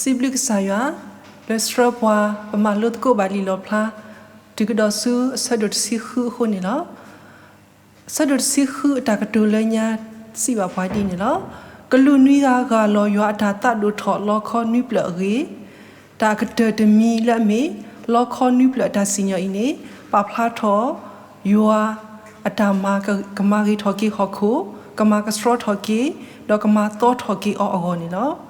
စံးဘျုးကစၢ်ယွၤ လၢဆှၢပှၤ ပမၤလိသကိးဘၣ်လံာ်လီၣ်ဖျါ တုၤကဒီးဆူအဆၢဒိၣ်တဆံဃုအဃိန့ၣ်လီၤ. အဆၢဒိၣ်တဆံဃုအတၢ်ကတိၤလၢညါ စံးဘၣ်ပှၤဒ်န့ၣ်လီၤ. ကလူးနွံဂၤ ဂၢ်လီၤယွၤအတၢ်သးဒိၣ်ထီၣ်လီခီနွံဖျၢၣ်အဂ့ၢ်, တၢ်အကတၢၢ်တမံၤလၢအမ့ၢ် လီခီနွံဖျၢၣ်အတၢ်စံၣ်ညီၣ်အံၤန့ၣ် ပာ်ဖျါထီၣ် ယွၤအတၢ်မၤ ကမၤဂ့ၤထီၣ်က့ၤဟီၣ်ခိၣ်, ကမၤကဆှီထီၣ်က့ၤ, ဒီးကမၤသီထီၣ်က့ၤအီၤအဂီၢ်န့ၣ်လီၤ.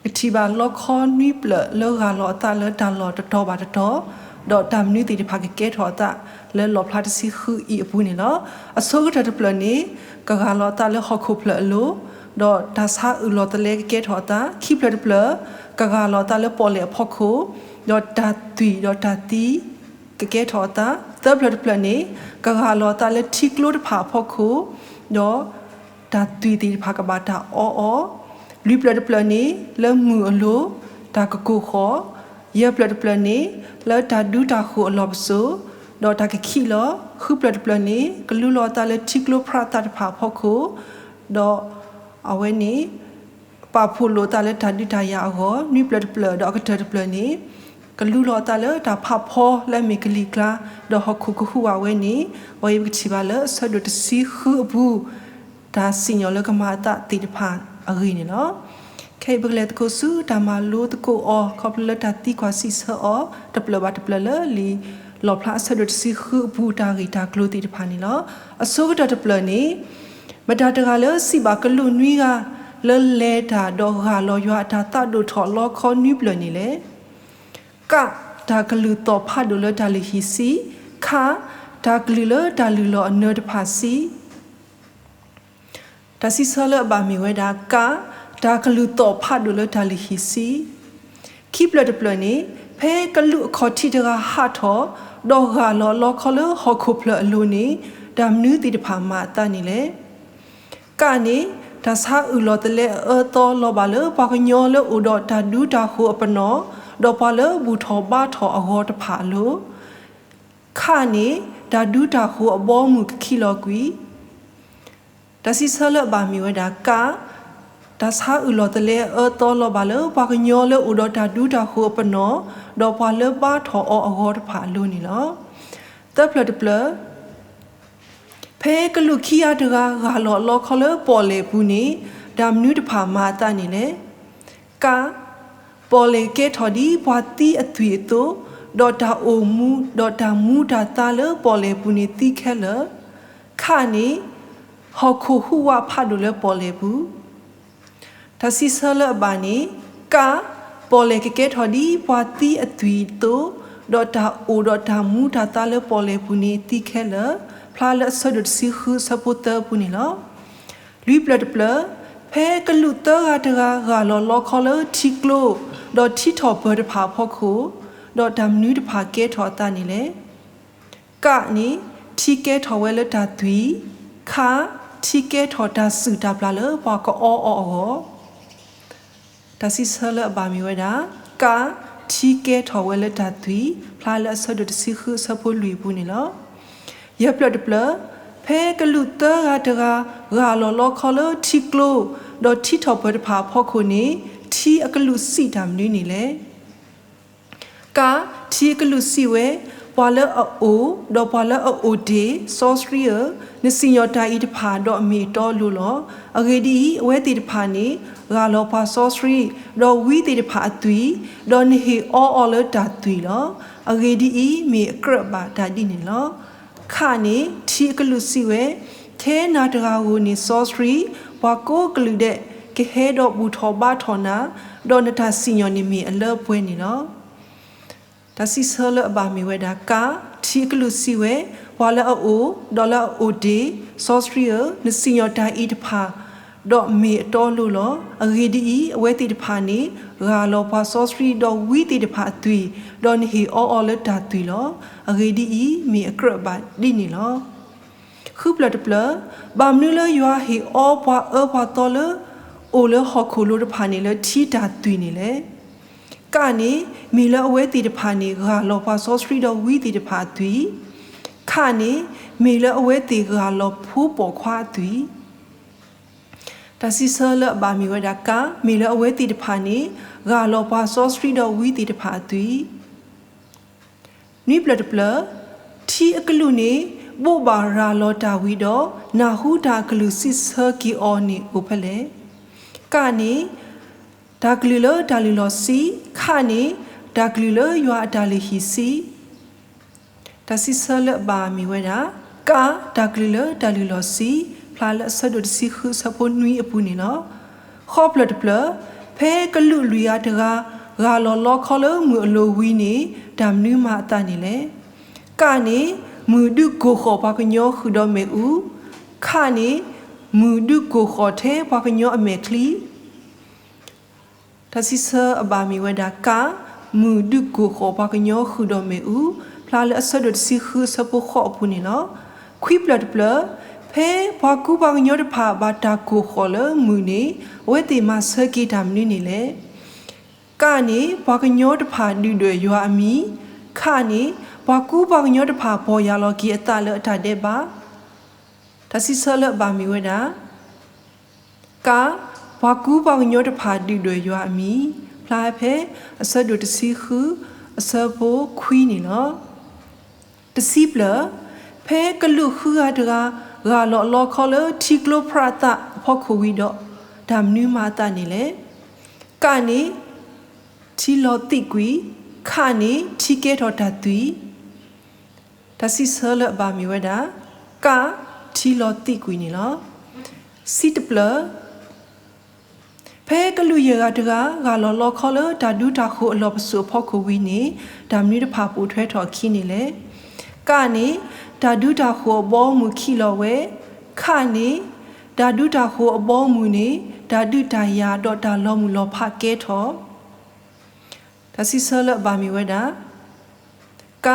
ပထံၣ်ဘၣ်လီခီနွံဖျၢၣ်လၢဂၢ်လီၤအသးလၢတၢ်လီၢ်တတီၤဘၣ်တတီၤ, ဒီးတၢ်မနုၤသ့ၣ်တဖၣ်ကကဲထီၣ်အသးလၢလီၣ်ဖျါတဆံဃုအံၤအပူၤန့ၣ်လီၤ. အဆိကတၢၢ်တဖျၢၣ်န့ၣ် ကဂၢ်လီၤအသးလၢဟီၣ်ခိၣ်ဖျၢၣ်အလိၤ, ဒီးတၢ်ဆါအုၣ်လီၤသလဲကကဲထီၣ်အသး, ခံဖျၢၣ်တဖျၢၣ် ကဂၢ်လီၤအသးလၢပီၣ်လဲၣ်အဖီခိၣ်, ဒီးတၢ်သွံၣ်ဒီးတၢ်သံ ကကဲထီၣ်အသး, သၢဖျၢၣ်တဖျၢၣ်န့ၣ် ကဂၢ်လီၤအသးလၢထံကျိတဖၣ်အဖီခိၣ်, ဒီးတၢ်သွံၣ်သ့ၣ်တဖၣ်ကဘၣ်တၢ်အီအီၤ, လွံၢ်ဖျၢၣ်တဖျၢၣ်န့ၣ် လၢမုၢ်အလိၤ တၢ်ကကိၢ်ဃီၣ်, ယဲၢ်ဖျၢၣ်တဖျၢၣ်န့ၣ် လၢတၢ်ဒူတၢ်ဃိၤအလီၢ်ပစိာ် ဒီးတၢ်ကခံးလီၤ, ဃုဖျၢၣ်တဖျၢၣ်န့ၣ် ကလူလီၤအသးလၢထံကျိဖျးအသးတဖၣ်အဖီခိၣ်, ဒီးအဝဲန့ၣ် ပာ်ဖှိၣ်လိာ်အသးလၢတၢ်ဒုးတၢ်ယၤအဂီၢ်, နွံဖျၢၣ်တဖျၢၣ် ဒီးအကတၢၢ်တဖျၢၣ်န့ၣ် ကလူလီၤအသးလၢတၢ်ဖးဖီလၢအမ့ၢ်ကလံၤကျါ, ဒီးဟီၣ်ခိၣ်ကဟူးဝးဝဲန့ၣ်, အဝဲအံၤပကထံၣ်ဘၣ်လၢအဆၢဒိၣ်တဆံဃုအပူၤ တၢ်စံၣ်ညီၣ်လၢကမၤအသးသ့ၣ်တဖၣ်အဂ့ၢ်န့ၣ်လီၤ. ခဲအံၤပကလဲၤသကိးဆူတၢ်မၤလိသကိးအီၤ ခီဖျိလၢတၢ်သံကွၢ်စံးဆၢအီၤ တဖျၢၣ်ဘၣ်တဖျၢၣ်လၢလံာ်လီၣ်ဖျါအဆၢဒိၣ်တဆံဃုအပူၤ တၢ်ဂ့ၢ်တၢ်ကျိၤသ့ၣ်တဖၣ်န့ၣ်လီၤ. အဆိကတၢၢ်တဖျၢၣ်န့ၣ် မတၤတဂၤလၢစံးဘၣ်ကလူးနွံဂၤ လၢလဲၤတၢ်ဒီးဂၢ်လီၤယွၤအတၢ်သးဒိၣ်ထီၣ်လီခီနွံဖျၢၣ်န့ၣ်လဲၣ်. က, တၢ်ကလုၢ်သီၣ်ဖးဒိၣ်လၢတၢ်လုၢ်ဟံၣ်ဆံး, ခ, တၢ်ကလုၢ်လၢတၢ်လုၢ်လီၤအနၢၤတဖၣ်ဆံး တၢ်စံးဆၢလၢအဘၣ်မ့ၢ်ဝဲဒၣ် က, တၢ်ကလုၢ်သီၣ်ဖးဒိၣ်လၢတၢ်လုၢ်ဟံၣ်ဆံး. ခံဖျၢၣ်တဖျၢၣ်န့ၣ် ဖဲကလူးအခီၣ်ထံးတဂၤဟးထီၣ် ဒီးဂၢ်လီၤလီခီလၢဟီၣ်ခိၣ်ဖျၢၣ်အလိၤန့ၣ် တၢ်မနုၤသ့ၣ်တဖၣ်မၤအသးန့ၣ်လဲၣ်. ကန့ၣ် တၢ်ဆါအုၣ်လီၤသလဲအအၢသီလီၤဘၣ်လၢပှၤကညီလၢအိၣ်ဒီးတၢ်ဒူတၢ်ဃိၤအပနီၣ်, ဒီးပှၤလၢဘူၣ်ထီၣ်ဘါထီၣ်အဂီၤတဖၣ်အလိၤ. ခန့ၣ် တၢ်ဒူတၢ်ဃိၤအဘီအမုၢ်ကခံးလီၤကွံာ် တၢ်စံးဆၢလၢအဘၣ်မ့ၢ်ဝဲဒၣ် က, တၢ်ဆါအုၣ်လီၤသလဲအအၢသီလီၤဘၣ်လၢပှၤကညီလၢအိၣ်ဒီးတၢ်ဒူတၢ်ဃိၤအပနီၣ်, ဒီးပှၤလၢဘါထီၣ်အီၤအဂီၤတဖၣ်အလိၤန့ၣ်လီၤ. သၢဖျၢၣ်တဖျၢၣ်, ဖဲကလူးခံဂၤတဂၤဂၢ်လီၤအလီခီလၢပီၣ်လဲၣ်ပူၤန့ၣ် တၢ်မနုၤတဖၣ်မၤအသးန့ၣ်လဲၣ်. က, ပီၣ်လဲၣ်ကကဲထီၣ်ဒ်ပှၤသံအသွံၣ်အသိး, ဒီးတၢ်အိၣ်မူ ဒီးတၢ်မူတၢ်သါလၢပီၣ်လဲၣ်ပူၤန့ၣ်သံခဲလၢာ်. ခန့ၣ် ဟီၣ်ခိၣ်ဟူးဝးဖးဒိၣ်လၢပီၣ်လဲၣ်ပူၤ တၢ်စံးဆၢလၢအဘၣ်န့ၣ်, က, ပီၣ်လဲၣ်ကကဲထီၣ်ဒ်ပှၤသံအသွံၣ်အသိး, ဒီးတၢ်အိၣ်ဒီးတၢ်မူတၢ်သါလၢပီၣ်လဲၣ်ပူၤန့ၣ်သံခဲလၢာ်, ဖျါလၢအဆၢဒိၣ်တဆံဃုအဆၢဖိသၢအပူၤန့ၣ်လီၤ. လွံၢ်ဖျၢၣ်တဖျၢၣ်, ဖဲကလူးသၢဂၤတဂၤဂၢ်လီၤလီခီလၢထံကျိ, ဒီးထံထီၣ်ပၢၤတဖၣ်အဖီခိၣ်, ဒီးတၢ်မနုၤတဖၣ်ကဲထီၣ်အသးန့ၣ်လဲၣ်. ကန့ၣ် ထံကဲထီၣ်ဝဲလၢတၢ်သွံၣ်, ခ, ထံကဲထီၣ်တၢ်စုၣ်တၢ်ပျၢ်လၢပှၤကအီအီၤအဂီၢ် တၢ်စံးဆၢလၢအဘၣ်မ့ၢ်ဝဲဒၣ်, က, ထံကဲထီၣ်ဝဲလၢတၢ်သွံၣ် ဖျါလၢအဆၢဒိၣ်တဆံဃုအဆၢဖိလွံၢ်အပူၤန့ၣ်လီၤ. ယဲၢ်ဖျၢၣ်တဖျၢၣ်, ဖဲကလူးသၢဂၤတဂၤ ဂၢ်လီၤလီခီလၢထံကျိ, ဒီးထံထီၣ်ပၢၤတဖၣ်အဖီခိၣ်န့ၣ် ထံအကလူးစံးတၢ်မနုၤန့ၣ်လဲၣ်. က, ထံအကလူးစံးဝဲ, ပှၤလၢအအိၣ်, ဒီးပှၤလၢအအိၣ်တ့ၢ်, စီဆှံဧၢ, နစံၣ်ညီၣ်တၢ်အံၤတဖၣ်ဒီးအမ့ၢ်အတီအလိၤလီၤ. အဂ့ၢ်ဒ်အံၤ, အဝဲသ့ၣ်တဖၣ်န့ၣ် ဂၢ်လီၤပှၤစီဆှံ, ဒီးဝံသ့ၣ်တဖၣ်အသွံၣ်, ဒီးနဟ့ၣ်အီအီၤလၢတၢ်သွံၣ်လီၤ. အဂ့ၢ်ဒ်အံၤ, မ့ၢ်အကြၢးဘၣ်တၢ်ဒ်န့ၣ်လီၤ. ခန့ၣ် ထံအကလူးစံးဝဲ, ထဲနၤတဂၤဧိၤန့ၣ်စီဆှံ, ပှၤကိးကလုာ်ဒဲး ကဟဲဒီးဘူၣ်ထီၣ်ဘါထီၣ်နၤ, ဒီးနတၢ်စံၣ်ညီၣ်န့ၣ်မ့ၢ်အလၢပှဲၤန့ၣ်လီၤ. တၢ်စံးဆၢလၢအဘၣ်မ့ၢ်ဝဲဒၣ် က, ထံအကလူးစံးဝဲ, ပှၤလၢအအိၣ်, ဒီးလၢအအိၣ်တ့ၢ်, စီဆှံဧၢ, နစံၣ်ညီၣ်တၢ်အံၤတဖၣ် ဒီးမ့ၢ်အတီအလိၤလီၤ. အဂ့ၢ်ဒ်အံၤ, အဝဲသ့ၣ်တဖၣ်န့ၣ် ဂၢ်လီၤပှၤစီဆှံ, ဒီးဝံသ့ၣ်တဖၣ်အသွံၣ်, ဒီးနဟ့ၣ်အီအီၤလၢတၢ်သွံၣ်လီၤ. အဂ့ၢ်ဒ်အံၤ, မ့ၢ်အကြၢးဘၣ်ဒ်န့ၣ်လီၤ. ဃုဖျၢၣ်တဖျၢၣ်, ဘၣ်မနုၤလၢယွၤဟ့ၣ်အီပှၤအၢပှၤသီလၢ အိၣ်လၢဟီၣ်ခိၣ်လိၤတဖၣ်န့ၣ်လၢထံတၢ်သွံၣ်န့ၣ်လဲၣ်. ကန့ၣ် မ့ၢ်လၢအဝဲသ့ၣ်တဖၣ်န့ၣ် ဂၢ်လီၤပှၤစီဆှံဒီးဝံသ့ၣ်တဖၣ်အသွံၣ်, ခန့ၣ် မ့ၢ်လၢအဝဲသ့ၣ်ဂၢ်လီၤဖိပိာ်ခွါအသွံၣ် တၢ်စံးဆၢလၢအဘၣ်မ့ၢ်ဝဲဒၣ် က မ့ၢ်လၢအဝဲသ့ၣ်တဖၣ်န့ၣ် ဂၢ်လီၤပှၤစီဆှံဒီးဝံသ့ၣ်တဖၣ်အသွံၣ်. နွံဖျၢၣ်တဖျၢၣ်, ထံအကလူးန့ၣ် ဘိးဘၣ်ရၤလီၤတၢ်ဝံဒီး နၢ်ဟူတၢ်အကလုၢ်စံးဆၢက့ၤအီၤန့ၣ်အိၣ်ဖဲလဲၣ်. က န့ၣ် တၢ်ကလုၢ်လၢတၢ်လုၢ်လီၢ်ဆံး, ခ န့ၣ် တၢ်ကလုၢ်လၢယွၤအတၢ်လုၢ်ဟံၣ်ဆံး. တၢ်စံးဆၢလၢအဘၣ်မ့ၢ်ဝဲဒၣ် က တၢ်ကလုၢ်လၢတၢ်လုၢ်လီၢ်ဆံး, ဖျါလၢအဆၢဒိၣ်တဆံဃုအဆၢဖိနွံအပူၤန့ၣ်လီၤ. ဃိးဖျၢၣ်တဖျၢၣ်, ဖဲကလူးလွံၢ်ဂၤတဂၤ ဂၢ်လီၤလီခီလၢမုၢ်အလိၤဝံၤန့ၣ် တၢ်မနုၤမၤအသးန့ၣ်လဲၣ်. က န့ၣ် မုၢ်ဒုးကိၢ်ဃီၣ်ပှၤကညီဃုာ်ဒီးမ့ၣ်အူ, ခ န့ၣ် မုၢ်ဒုးကိၢ်ဃီၣ်ထဲပှၤကညီအမဲာ်ချံ. တၢ်စံးဆၢအဘၣ်မ့ၢ်ဝဲဒၣ် က မုၢ်ဒုးကိၢ်ဃီၣ်ပှၤကညီဃုာ်ဒီးမ့ၣ်အူ, ဖျါလၢအဆၢဒိၣ်တဆံဃုအဆၢဖိဃိးအပူၤန့ၣ်လီၤ. ခွံဖျၢၣ်တဖျၢၣ်, ဖဲပှၤကူပှၤကညီတဖၣ်ဘၣ်တၢ်ကိၢ်ဃီၣ်လၢမုၢ်န့ၣ် အဝဲသ့ၣ်မၤဆၢက့ၤတၢ်မနုၤန့ၣ်လဲၣ်. က န့ၣ် ပှၤကညီတဖၣ်ဒုၣ်ဒွဲၣ်ယွၤအမံၤ, ခ န့ၣ် ပှၤကူပှၤကညီတဖၣ်ပီၢ်ယၢ်လီၤက့ၤအသးလၢအတၢ်ဒဲးဘး. တၢ်စံးဆၢလၢအဘၣ်မ့ၢ်ဝဲဒၣ် က ပှၤကူပှၤကညီတဖၣ်ဒုၣ်ဒွဲၣ်ယွၤအမံၤ, ဖျါဖဲအဆၢဒိၣ်တဆံဃု အဆၢဖိခွံန့ၣ်လီၤ. တဆံဖျၢၣ်, ဖဲကလူးဃုဂၤတဂၤ ဂၢ်လီၤအလီခီလၢထံကျိဖရးသးအဖီခိၣ်ဝံၤဒီး တၢ်မနုၤမၤအသးန့ၣ်လဲၣ်. က န့ၣ် ထံလီၤသံးကွံာ်, ခ န့ၣ် ထံကဲထီၣ်တၢ်သွံၣ်. တၢ်စံးဆၢလၢအဘၣ်မ့ၢ်ဝဲဒၣ် က ထံလီၤသံးကွံာ်န့ၣ်လီၤ. တဆံတဖျၢၣ်, ဖဲကလူးယဲၢ်ဂၤတဂၤ ဂၢ်လီၤလီခီလၢတၢ်ဒူတၢ်ဃိၤအလီၢ်ပစိာ်အဖီခိၣ်ဝံၤန့ၣ် တၢ်မနုၤတဖၣ်ပိာ်ထွဲထီၣ်အခံန့ၣ်လဲၣ်. က န့ၣ် တၢ်ဒူတၢ်ဃိၤအဘီအမုၢ်ခံးလီၤဝဲ, ခ န့ၣ် တၢ်ဒူတၢ်ဃိၤအဘီအမုၢ်န့ၣ် တၢ်ဒုးတၢ်ယၤဒီးတၢ်လီၤမုၢ်လီၤဖးကဲထီၣ်. တၢ်စံးဆၢလၢအဘၣ်မ့ၢ်ဝဲဒၣ် က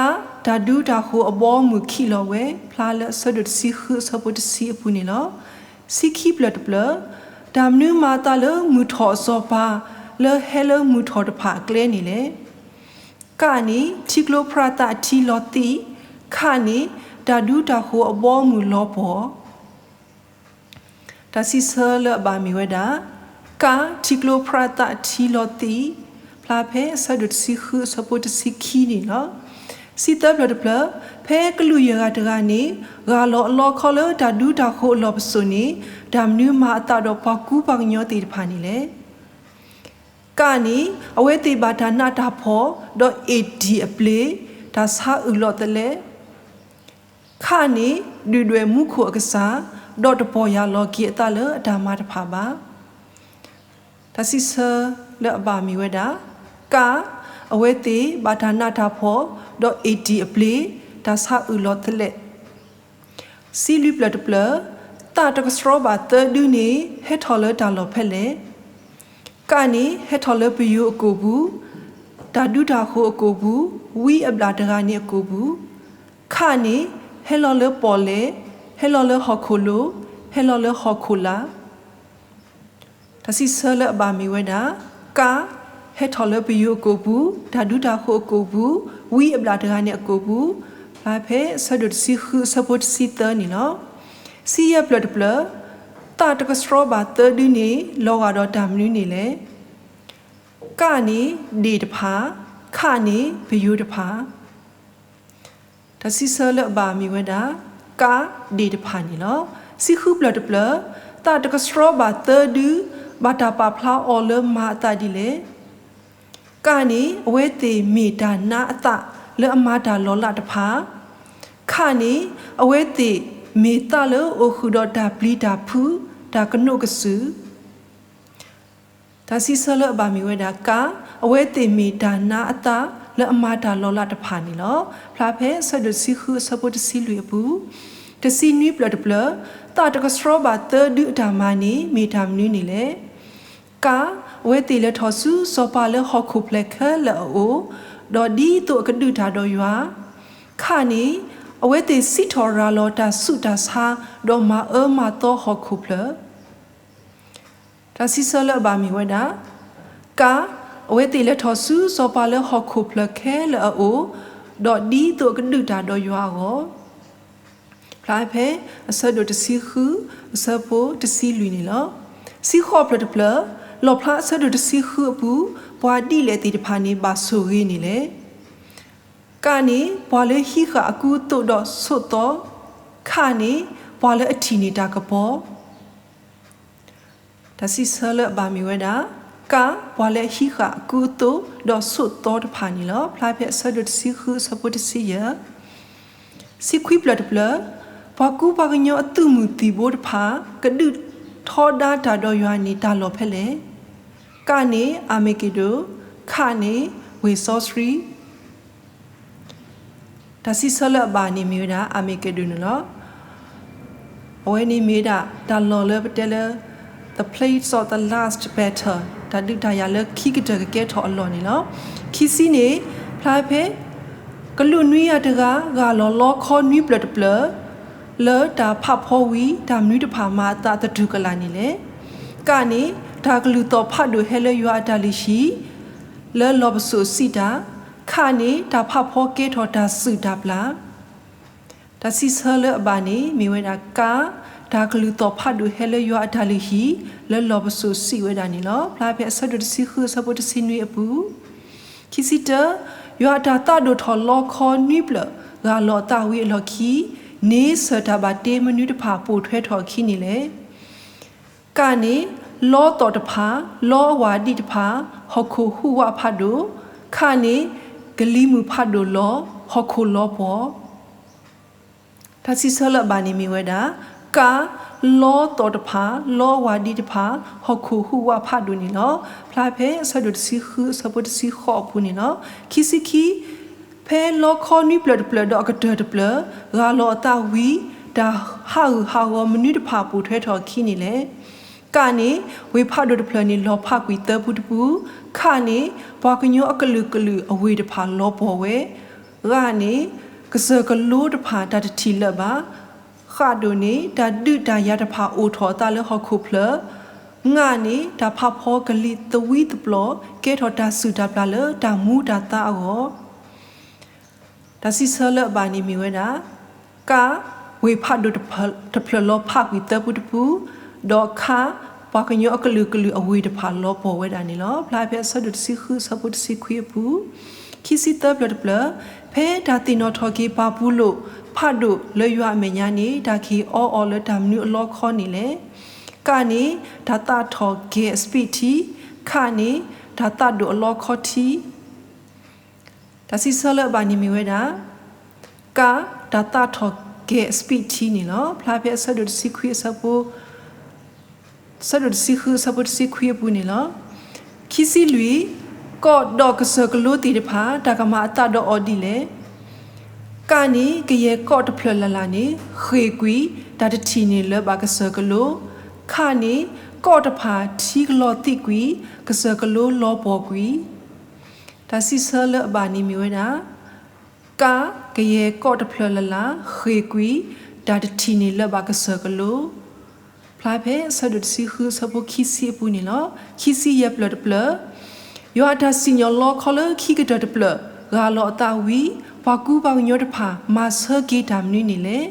တၢ်ဒူတၢ်ဃိၤအဘီအမုၢ်ခံးလီၤဝဲ ဖျါလၢအဆၢဒိၣ်တဆံဃုအဆၢဖိတဆံအပူၤန့ၣ်လီၤ. တဆံခံဖျၢၣ်တဖျၢၣ်, တၢ်မနုၤမၤအသးလၢမုၢ်ထီၣ်အစီၤပၤ လၢဟဲလၢမုၢ်ထီၣ်တဖၣ်အကျဲန့ၣ်လဲၣ်. က န့ၣ် ထံကျိဖရးသးအထံလီၤသံး, ခ န့ၣ် တၢ်ဒူတၢ်ဃိၤအဘီအမုၢ်လီၤပှီၢ်. တၢ်စံးဆၢလၢအဘၣ်မ့ၢ်ဝဲဒၣ် က ထံကျိဖရးသးအထံလီၤသံး, ဖျါဖဲအဆၢဒိၣ်တဆံဃုအဆၢဖိတဆံခံန့ၣ်လီၤ. တဆံသၢဖျၢၣ်တဖျၢၣ်, ဖဲကလူးယဲၢ်ဂၤတဂၤန့ၣ် ဂၢ်လီၤအလီခီလၢတၢ်ဒူတၢ်ဃိၤအလီၢ်ပစိာ်န့ၣ် တၢ်မနုၤမၤအသးဒီးပှၤကူပှၤကညီသ့ၣ်တဖၣ်န့ၣ်လဲၣ်. က န့ၣ် အဝဲသ့ၣ်ဘၣ်တၢ်နးတၢ်ဖှီၣ် ဒီးအ့ၣ်တံၢ်အပျ့ၤ, တၢ်ဆါအုၣ်လီၤသလဲး, ခ န့ၣ် ဒုၣ်ဒွဲၣ်မူခိၣ်အကစၢ်, ဒီးတပီၢ်ယၢ်လီၤက့ၤအသးလၢအတၢ်မၤတဖၣ်ဘၣ်. တၢ်စံးဆၢလၢအဘၣ်မ့ၢ်ဝဲဒၣ် က အဝဲသ့ၣ်ဘၣ်တၢ်နးတၢ်ဖှီၣ်, ဒီးအ့ၣ်တံၢ်အပျ့ၤ, တၢ်ဆါအုၣ်လီၤသလဲး. တဆံလွံၢ်ဖျၢၣ်တဖျၢၣ်, သးတကဆှီဘၣ်သၢဒုန့ၣ် ဟဲထီၣ်လၢတၢ်လီၢ်ဖဲလဲၣ်. က န့ၣ် ဟဲထီၣ်လၢပယိၤအကိာ်ပူၤ, တၢ်ဒူတၢ်ဃိၤအကိာ်ပူၤ, ဝံအဘျၣ်တဂၤန့ၣ်အကိာ်ပူၤ, ခ န့ၣ် ဟဲလီၤလၢပီၣ်လဲၣ်, ဟဲလီၤလၢဟီၣ်ခိၣ်လိၤ, ဟဲလီၤလၢဟီၣ်ခိၣ်လာ်. တၢ်စံးဆၢလၢအဘၣ်မ့ၢ်ဝဲဒၣ် က ဟဲထီၣ်လၢပယိၤအကိာ်ပူၤ, တၢ်ဒူတၢ်ဃိၤအကိာ်ပူၤ, ဝံအဘျၣ်တဂၤန့ၣ်အကိာ်ပူၤ, ဖျါဖဲအဆၢဒိၣ်တဆံဃုအဆၢဖိတဆံသၢန့ၣ်လီၤ. တဆံယဲၢ်ဖျၢၣ်တဖျၢၣ်, သးတကဆှီဘၣ်သၢဒုန့ၣ် လီၤဂာ်ဒီးတၢ်မနုၤန့ၣ်လဲၣ်. က န့ၣ် ဒ့ၣ်တဖၣ်, ခ န့ၣ် ပယိၤတဖၣ်. တၢ်စံးဆၢလၢအဘၣ်မ့ၢ်ဝဲဒၣ် က ဒ့ၣ်တဖၣ်န့ၣ်လီၤ. တဆံဃုဖျၢၣ်တဖျၢၣ်, သးတကဆှီဘၣ်သၢဒု ဘၣ်တၢ်ပာ်ဖျါအီၤလၢမၤအသးဒ်လဲၣ်. က န့ၣ် အဝဲသ့ၣ်မ့ၢ်တၢ်နါအသးလၢအမၤတၢ်လီၤလးတဖၣ်, ခ န့ၣ် အဝဲသ့ၣ်မ့ၢ်သးလၢအိၣ်ဃုာ်ဒီးတၢ်ပျံၤတၢ်ဖုး တၢ်ကနိးကစုာ်. တၢ်စံးဆၢလၢအဘၣ်မ့ၢ်ဝဲဒၣ် က အဝဲသ့ၣ်မ့ၢ်တၢ်နါအသးလၢအမၤတၢ်လီၤလးတဖၣ်န့ၣ်လီၤ. ဖျါဖဲအဆၢဒိၣ်တဆံဃုအဆၢဖိတဆံလွံၢ်အပူၤ. တဆံနွံဖျၢၣ်တဖျၢၣ်, သးတကဆှီဘၣ်သၢဒုအတၢ်မၤန့ၣ် မ့ၢ်တၢ်မနုၤန့ၣ်လဲၣ်. က အဝဲသ့ၣ်လဲၤထီၣ်ဆူစီၤပၤလၢဟီၣ်ခိၣ်ဖျၢၣ်ခဲလၢာ်အအိၣ်, ဒီးဒ်သိးအကဒုးတၢ်ဒီးယွၤ, ခ န့ၣ် အဝဲသ့ၣ်စံးထီၣ်ရၤလီၤတၢ်ဆူးတၢ်ဆါ ဒီးမၤအၢမၤသီဟီၣ်ခိၣ်ဖျၢၣ်. တၢ်စံးဆၢလၢအဘၣ်မ့ၢ်ဝဲဒၣ် က အဝဲသ့ၣ်လဲၤထီၣ်ဆူစီၤပၤလၢဟီၣ်ခိၣ်ဖျၢၣ်ခဲလၢာ်အအိၣ်, ဒီးဒ်သိးအကဒုးတၢ်ဒီးယွၤအဂီၢ်. ဖျါဖဲအဆၢဒိၣ်တဆံဃု အဆၢဖိတဆံလွံၢ်န့ၣ်လီၤ. ဆံဃိးဖျၢၣ်တဖျၢၣ်, လီၣ်ဖျါအဆၢဒိၣ်တဆံဃုအပူၤ, ပှၤဒ်လဲၣ်သ့ၣ်တဖၣ်န့ၣ်ဘၣ်ဆိၣ်ဂ့ၤန့ၣ်လဲၣ်. က န့ၣ် ပှၤလၢဟံးဃာ်အကူအသိးဒီးဆိးသီ, ခ န့ၣ် ပှၤလၢအထံၣ်န့ၢ်တၢ်ကပီၤ. တၢ်စံးဆၢလၢအဘၣ်မ့ၢ်ဝဲဒၣ်, က ပှၤလၢအဟံးဃာ်အကူအသိးဒီးဆိးသီတဖၣ်န့ၣ်လီၤ. ဖျါဖဲအဆၢဒိၣ်တဆံဃုအဆၢဖိတဆံယဲၢ် ဆံခွံဖျၢၣ်တဖျၢၣ်, ပှၤကူပှၤကညီအသုးမုၢ်သံၣ်ဘိတဖၣ် ကဒုးထီဒါတၢ်ဒီးယွၤန့ၣ်တၢ်လီၢ်ဖဲလဲၣ်. က န့ၣ် အၤမ့းက့ဒိၣ်, ခ န့ၣ် ဝ့ၢ်စီဆှံ. တၢ်စံးဆၢလၢအဘၣ်န့ၣ်မ့ၢ်ဝဲဒၣ် အၤမ့းက့ဒိၣ်န့ၣ်လီၤ. အဝဲန့ၣ်မ့ၢ်ဝဲဒၣ် တၢ်လီၢ်လၢပတဲလၢ the place of the last battle တၢ်ဒုးတၢ်ယၤလၢခံကတၢၢ်ကကဲထီၣ်အလီၢ်န့ၣ်လီၤ. ခံဆံန့ၣ် ဖျါဖဲ ကလူးနွံဂၤတဂၤ ဂၢ်လီၤလီခီနွံဖျၢၣ်တဖျၢၣ် လၢတၢ်ဖးဖီဝံၤ တၢ်မနုၤတဖၣ်မၤအသးသတူၢ်ကလာ်န့ၣ်လဲၣ်. က န့ၣ် တၢ်ကလုၢ်သီၣ်ဖးဒိၣ်ဟဲလၢယွၤအတၢ်လုၢ်ဟံၣ် လၢလီၢ်ပစိာ်စံးတၢ်, ခ န့ၣ် တၢ်ဖးဖီကဲထီၣ်တၢ်စုၣ်တၢ်ပျၢ်. တၢ်စံးဆၢလၢအဘၣ်န့ၣ် မ့ၢ်ဝဲဒၣ် က တၢ်ကလုၢ်သီၣ်ဖးဒိၣ်ဟဲလၢယွၤအတၢ်လုၢ်ဟံၣ် လၢလီၢ်ပစိာ်စံးဝဲဒၣ်န့ၣ်လီၤ. ဖျါဖဲအဆၢဒိၣ်တဆံဃုအဆၢဖိတဆံနွံအပူၤ ခံဆံတၢ, ယွၤအတၢ်သးဒိၣ်ထီၣ်လီခီနွံဖျၢၣ် ဂၢ်လီၤအသးဝံၤအလီၢ်ခံ, န့ဆၢၣ်တၢ်ဘၣ်တ့မနုၤတဖၣ်ပိာ်ထွဲထီၣ်အခံန့ၣ်လဲၣ်. က န့ၣ် လီသီၣ်တဖၣ်, လီအဝၤဒံးတဖၣ်, ဟီၣ်ခိၣ်ဟူးဝးဖးဒိၣ်, ခ န့ၣ် ကလံၤမုၢ်ဖးဒိၣ်လီၤ, ဟီၣ်ခိၣ်လီၤပှီၢ်. တၢ်စံးဆၢလၢအဘၣ်န့ၣ်မ့ၢ်ဝဲဒၣ်, က လီသီၣ်တဖၣ်, လီအဝၤဒံးတဖၣ်, ဟီၣ်ခိၣ်ဟူးဝးဖးဒိၣ်န့ၣ်လီၤ. ဖျါဖဲအဆၢဒိၣ်တဆံဃုအဆၢဖိတဆံဃိးအပူၤန့ၣ်လီၤ. ခံဆံခံ, ဖဲလီခီနွံဖျၢၣ်တဖျၢၣ်ဒီးအကတၢၢ်တဖျၢၣ် ဂၢ်လီၤအသးဝံၤ တၢ်ဟးဂူာ်ဟးဂီၤမနုၤတဖၣ်ပိာ်ထွဲထီၣ်အခံန့ၣ်လဲၣ်. က န့ၣ် ဝ့ၢ်ဖးဒိၣ်တဖျၢၣ်န့ၣ် လီၤဖးကွံာ်သၢပူတပူ, ခ န့ၣ် ပှၤကညီအကလုာ်ကလုာ်အဝ့ၢ်တဖၣ်လီၤပှီၢ်ဝဲ, ဂ န့ၣ် ကစၢၢ်ကလိတဖၣ်တၢ်တထံၣ်လၢၤဘၣ်, ဃ ဒိၣ်န့ၣ် တၢ်ဒုးတၢ်ယၤတဖၣ်အိၣ်ထီၣ်အသးလၢဟီၣ်ခိၣ်ဖျၢၣ်, င န့ၣ် တၢ်ဖးဖီကလံၤသဝံသပျီၤ ကဲထီၣ်တၢ်စုၣ်တၢ်ပျၢ်လၢတၢ်မူတၢ်သါအဂီၢ် တၢ်စံးဆၢလၢအဘၣ်န့ၣ်မ့ၢ်ဝဲဒၣ်, က ဝ့ၢ်ဖးဒိၣ်တဖျၢၣ်လီၤဖးကွံာ်သၢပူတပူ, ဒီး ခ ပှၤကညီအကလုာ်ကလုာ်အဝ့ၢ်တဖၣ်လီၤပှီၢ်ဝဲဒၣ်န့ၣ်လီၤ. ဖျါဖဲအဆၢဒိၣ်တဆံဃုအဆၢဖိတဆံခွံအပူၤ, ခံဆံသၢဖျၢၣ်တဖျၢၣ်, ဖဲတၢ်သ့ၣ်နီၣ်ထီၣ်က့ၤပၢ်ပူၤလိာ်ဖးဒိၣ်လၢယွၤအမဲာ်ညါန့ၣ် တၢ်ကဟ့ၣ်အီအီၤလၢတၢ်မနုၤအလီခီန့ၣ်လဲၣ်. က န့ၣ် တၢ်သးထီၣ်ကဲၤအစပံးထံ, ခ န့ၣ် တၢ်သးဒိၣ်အလီခီထံ တၢ်စံးဆၢလၢအဘၣ်န့ၣ်မ့ၢ်ဝဲဒၣ်, က တၢ်သးထီၣ်ကဲၤအစပံးထံန့ၣ်လီၤ. ဖျါဖဲအဆၢဒိၣ်တဆံခွံအဆၢဖိ, အဆၢဒိၣ်တဆံဃုအဆၢဖိတဆံခွံအပူၤန့ၣ်လီၤ. ခံဆံလွံၢ်, ကီၢ်ဒီးကစၢၢ်ကလိသ့ၣ်တဖၣ် တၢ်ကမၤအသးဒီးအီၤဒ်လဲၣ်. က န့ၣ် ကယဲၢ်ကီၢ်တဖျၢၣ်လၢ်လၢ်န့ၣ် ဃ့ၢ်ကွံာ် တၢ်တထံၣ်န့ၢ်လၢၤဘၣ်ကစၢၢ်ကလိ, ခ န့ၣ် ကီၢ်တဖၣ်ထံကလီၤသံးကွံာ် ကစၢၢ်ကလိလီၤပှီၢ်ကွံာ် တၢ်စံးဆၢလၢအဘၣ်န့ၣ်မ့ၢ်ဝဲဒၣ်, က ကယဲၢ်ကီၢ်တဖျၢၣ်လၢ်လၢ် ဃ့ၢ်ကွံာ် တၢ်တထံၣ်န့ၢ်လၢၤဘၣ်ကစၢၢ်ကလိ, ဖျါဖဲအဆၢဒိၣ်တဆံဃုအဆၢဖိခံဆံအပူၤန့ၣ်လီၤ. ခံဆံယဲၢ်ဖျၢၣ်တဖျၢၣ်, ယွၤအတၢ်စံၣ်ညီၣ်လီခီလၢခံကတၢၢ်တဖျၢၣ် ဂၢ်လီၤအသးဝံၤ ပှၤကူပှၤကညီတဖၣ်မၤဆၢက့ၤတၢ်မနုၤန့ၣ်လဲၣ်.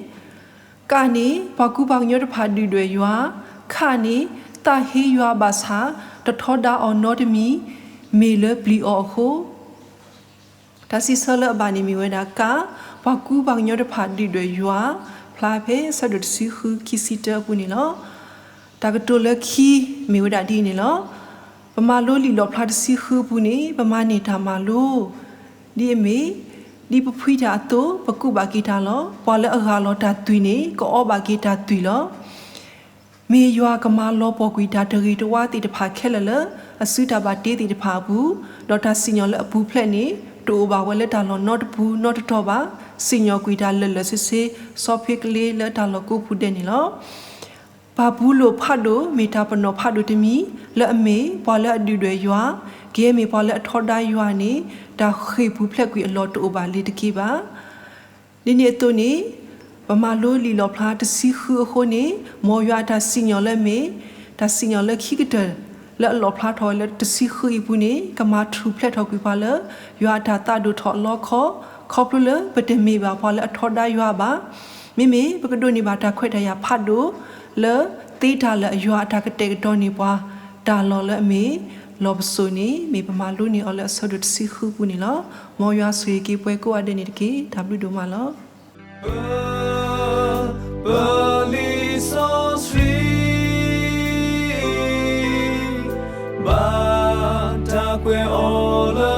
က န့ၣ် ပှၤကူပှၤကညီတဖၣ်ဒုၣ်ဒွဲၣ်ယွၤ, ခ န့ၣ် သးဟ့ယွၤဘၣ်ဆၣ် တထီဒါအီၤနီတမံၤ မ့ၢ်လၢပျံၤအီၤအဃိ တၢ်စံးဆၢလၢအဘၣ်န့ၣ်မ့ၢ်ဝဲဒၣ် က ပှၤကူပှၤကညီတဖၣ်ဒုၣ်ဒွဲၣ်ယွၤ, ဖျါဖဲအဆၢဒိၣ်တဆံဃုခံဆံတၢအပူၤန့ၣ်လီၤ. တၢ်ကတိၤလၢခံမ့ၢ်ဝဲဒၣ်ဒ်အံၤန့ၣ်လီၤ. ပမၤလိလံာ်လီၣ်ဖျါတဆံဃုအပူၤန့ၣ် ပမၤန့ၢ်တၢ်မၤလိ ဒ်အမ့ၢ်, ဒ်ပဖှံတၢ်အသိး ပကူးဘၣ်က့ၤတၢ်လီၤ. ပှၤလၢအဂၢ်လီၤတၢ်သွံၣ်န့ၣ် ကအီဘၣ်က့ၤတၢ်သွံၣ်လီၤ. မ့ၢ်ယွၤကမၤလီၤပှီၢ်ကွံာ်တၢ်တဂ့ၤတဝါသ့ၣ်တဖၣ်ခဲလၢာ်လၢ အစုတၢ်ဘၣ်တ့သ့ၣ်တဖၣ်အပူၤ, ဒီးတၢ်စံၣ်ညီၣ်လၢအပူၤဖျဲးန့ၣ် တအိၣ်ဘၣ်ဝဲလၢတၢ်လီၢ်နီတပူၤနီတတီၤဘၣ်, စံၣ်ညီၣ်ကွံာ်တၢ်လၢာ်လၢာ်ဆ့ဆ့ ဆီဖ့ကလ့လၢတၢ်လီၢ်ကိးပူၤဒဲးန့ၣ်လီၤ. ပၢ်ပူၤလိာ်ဖးဒိၣ်မ့ၢ်တၢ်ပနီၣ်ဖးဒိၣ်တမံၤ လၢအမ့ၢ်ပှၤလၢအဒုၣ်ဒွဲၣ်ယွၤ, ကယဲၢ်မ့ၢ်ပှၤလၢအထီဒါယွၤန့ၣ် တၢ်ဃ့ၢ်ပူၤဖျဲးကွံာ်အလီၢ်တအိၣ်ဘၣ်လ့ၤတက့ၢ်ဘၣ်. ဒ်န့ၣ်အသိးန့ၣ် ပမၤလိလံာ်လီၣ်ဖျါတဆံဃုအဃိန့ၣ် မ်ယွၤအတၢ်စံၣ်ညီၣ်လၢအမ့ၢ် တၢ်စံၣ်ညီၣ်လၢခံကတၢၢ် လၢအလီၣ်ဖျါထီၣ်ဝဲလၢတဆံဃုအံၤပူၤန့ၣ် ကမၤထူၣ်ဖျဲးထီၣ်ကွံာ်ပှၤလၢ ယွၤအတၢ်သးဒိၣ်ထီၣ်အလီခီ, ခီဖျိလၢပတမ့ၢ်ဘၣ်ပှၤလၢအထီဒါယွၤဘၣ်. မ့မ့ၢ်ပကဒိးန့ၢ်ဘၣ်တၢ်ခွဲးတၢ်ယာ်ဖးဒိၣ်လၢ သ့တၢ်လၢအယွၤအတၢ်ကတဲာ်ကတီၤန့ၢ်ပှၤ တၢ်လီၢ်လၢအမ့ၢ် လီၢ်ပစိာ်န့ၣ် မ့ၢ်ပမၤလိန့ၢ်အီၤလၢအဆၢဒိၣ်တဆံဃုပူၤန့ၣ်လီၤ. မ်ယွၤဆိၣ်ဂ့ၤက့ၤပှၤကိးဂၤဒဲးန့ၣ်တက့ၢ်. တၢ်ဘျုးဒိၣ်မးလီၤ. ပ, ပလံာ်စီဆှံ ဘၣ်တၢ်ကွဲးအီၤလၢ